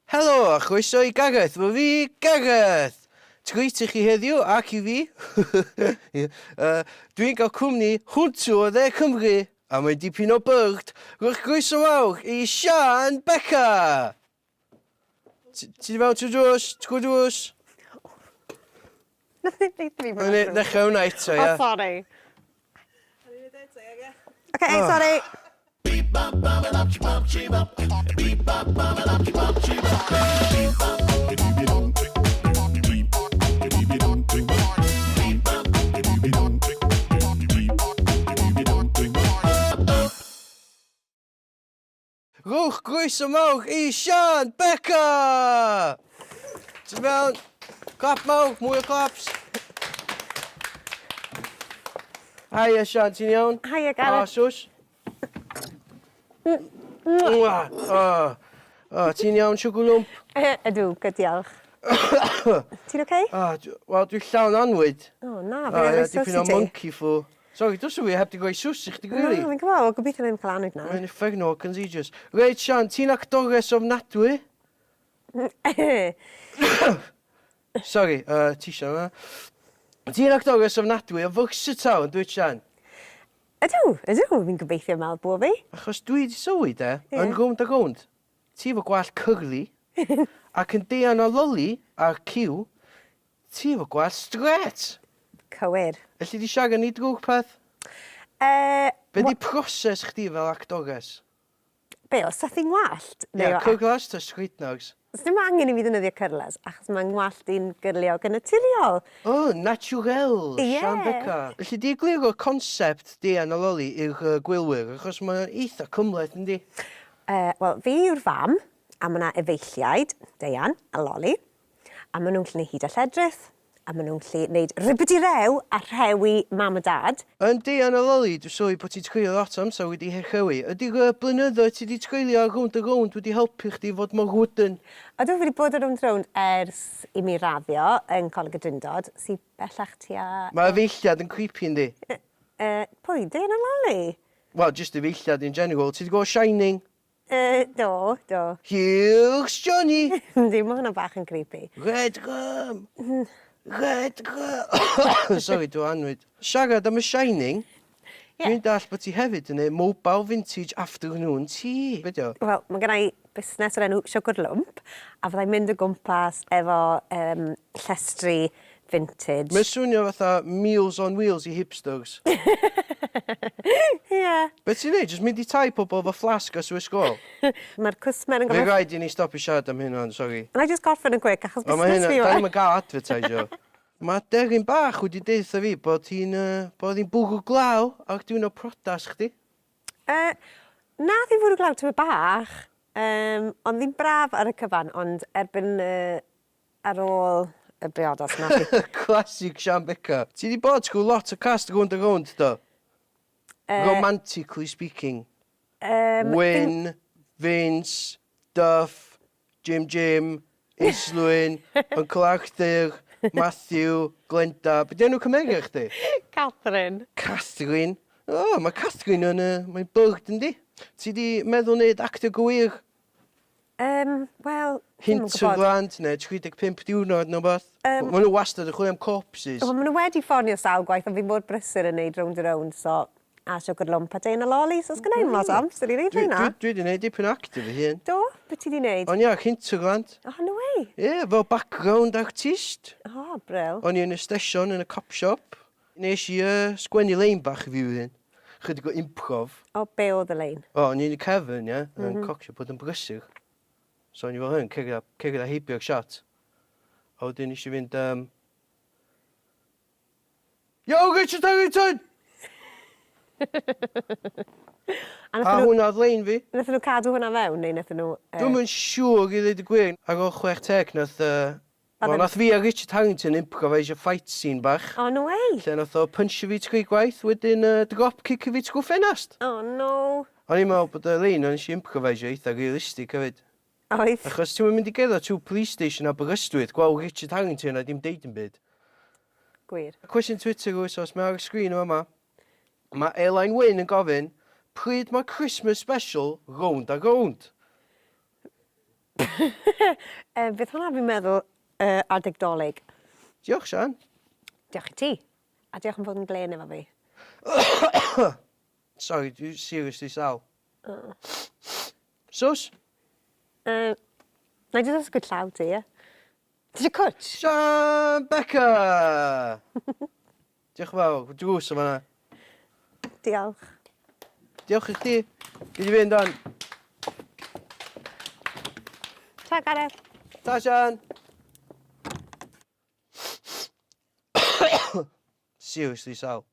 Helo a chroeso i Gareth, fy fi, Gareth! Treat i chi heddiw ac i fi. uh, Dwi'n cael cwmni hwntw o dde Cymru a mae'n dipyn o byrd. Rwy'ch groeso mawr i Sian Beca! Ti di mewn trwy drws? Trwy drws? Nath e deutha fi bod Nawn ni ddechrau hwnna eto, ia? O, sori. Okay, sorry. Rhowch groeso mawr i Siân Beca! Ti'n mewn? Clap mawr, mwy o claps. Haia Siân, ti'n iawn? Haia Gareth. O, sws. Mwah! O, o, ti'n iawn, siwgr lwmp? Ydw, good diolch. Ti'n oce? O, wel, dwi'n llawn anwyd. O, na, fe roi sws i ti. Dipyn o monkey flu. Sori, dwsw fi heb di rhoi sws i chdi rili. Na, fi'n gwybod, wel gobeithio na i'm cael annwyd nawr. Mae'n uffernol contagious. Reit Sian, ti'n actores ofnadwy? Sori, uh, ti eisiau yma. Ti'n actores ofnadwy o versatile yn dwyt Sian? Ydw, ydw, fi'n gobeithio meddwl bo fi. Achos dwi di sylwi de, yeah. yn rownd a rownd, ti efo gwallt curly, ac yn Deian a Loli ar Q, Ti efo gwallt strêt! Cywir. Elli di siarad ni drwy'r peth? Yy... Be di proses chdi fel actores? Be, o sythu ngwallt? Ie, cyrlas ta straightners? Sdim angen i fi ddefnyddio cyrlas, achos mae ngwallt i'n gyrliog yn naturiol. O, naturel! Ie! Sian Beca. Elli di egluro concept Deian a Loli i'r gwylwyr, achos mae o'n eitha cymhleth yndi? Yy, wel, fi yw'r fam, a ma' 'na efeilliaid, Deian a Loli. A maen nhw'n gallu neud hud a lledrith, a maen nhw'n gallu neud ribidi-rew a rhewi mam a dad. Yndi, Anna Loli, dwi'n sylwi bod ti'n treulio lot o amser wedi rhewi. Ydy'r yy blynyddoedd ti 'di treulio ar Rownd a Rownd wedi helpu chdi fod mor wooden? Ydw, fi 'di bod ar Rownd a Rownd ers i mi raddio yn Coleg y Drindod, sydd bellach tua... Mae efeilliad yn creepy yndi? Yy, pwy, Deian a Loli? Wel, jyst efeilliad in general. Ti 'di gweld Shining? Yy, do, do. Here's Johnny! Yndi, ma' hwnna bach yn creepy. Red rum! Red rum! Sori, dwi anwyd. Siarad am y Shining, Ie. dwi'n dallt bod ti hefyd yn neud mobile vintage afternoon tea. Be' 'di o? Wel, ma' genna i busnes o'r enw Siwgr Lwmp, a fyddai'n mynd o gwmpas efo yym llestri vintage. Mae'n swnio fatha Meals on Wheels i hipsters. Ie. Be ti'n neud? Jyst mynd i tai pobl efo flasg a Swiss Goal? Mae'r cwsmer yn Fe gorfod... rhaid i ni stopio siarad am hyn wan, sori. Wna i jyst gorffen yn quick achos O, mae busnes hyn, fi yw da e. ni'm yn gael advertisio. Mae deryn bach wedi deutha fi bod hi'n uh, bod hi'n bwrw glaw ar diwrnod priodas chdi. Uh, na, ddim bwrw glaw tyma bach, um, ond ddim braf ar y cyfan, ond erbyn uh, Ar ôl y briodas nath hi... Classic Sian Beca. Ti 'di bod trwy lot o cast Rownd a Rownd do? Yy. Romantically speaking. Yym. Wyn, Vince, Duff, Jim Jim, Islwyn, Uncle Arthur, Matthew, Glenda. Be 'di enw cymeriad chdi? Catherine. Catherine. O, mae Catherine yn yy, mae'n byrd yndi? Ti 'di meddwl neud actio go wir? Yym, wel, dwi'm yn gwybod. Hinterland neu 35 diwrnod neu wbath. Yym. Ma' nhw wastad yn chwilio am corpses. Wel, ma' nhw wedi ffonio sawl gwaith, ond fi mor brysur yn neud Rownd a Rownd, so a Siwgr Lwmp a Deian a Loli, so sgynna i'm lot o amser i neud rheina. Dwi, dwi, dwi 'di neud dipyn o actio fy hun. Do? Be ti 'di neud? O'n i ar Hinterland. Oh, no way! Ie, fel background artist. Oh, brill. O'n i yn y stesion yn y cop shop. Nes i yy sgwennu lein bach i fi fy hun. Chydig o improv. O, be oedd y lein? O, o'n i yn y cefn, ie, yn mm -hmm. coc bod yn brysur. So o'n i fel hyn, cerdded, cerdded heibio'r shot. A wedyn nes i fynd, um, Yo, Richard Harrington! A, a hwnna oedd lein fi. Nathon nhw cadw hwnna fewn, neu nathon nhw... Uh... Dwi'm yn siŵr i ddweud y gwir. Ar ôl chwech teg, nath uh, Wel, nath fi a Richard Harrington improvisio fight scene bach. Oh, no way! Lle nath o punchio fi tri gwaith, wedyn uh, drop kickio fi trwy ffenast. Oh, no! O'n i'n meddwl bod y lein o'n eisiau improvisio eitha realistic hefyd. Oedd. Achos ti'n mynd i gerdded trwy police station Aberystwyth, gweld Richard Harrington a dim deud yn byd. Gwir. Cwestiwn Twitter yr wythnos, mae ar y sgrin o yma. Mae Elain Wyn yn gofyn, pryd mae Christmas special Rownd a Rownd? Uh, beth hwnna fi'n meddwl adeg Dolig. Diolch, Sian. Diolch i ti. A diolch am fod yn glên efo fi. Sorry, dwi seriously sal. Oh. Sus? Na i jyst ysgwyd llaw ti, ie? Ti eisiau cwtsh? Sian Beca! Diolch yn fawr. Drws yma na. Diolch. Diolch i chdi. Gyd i fynd o'n. Ta, Gareth. Ta, Sian. Seriously sal.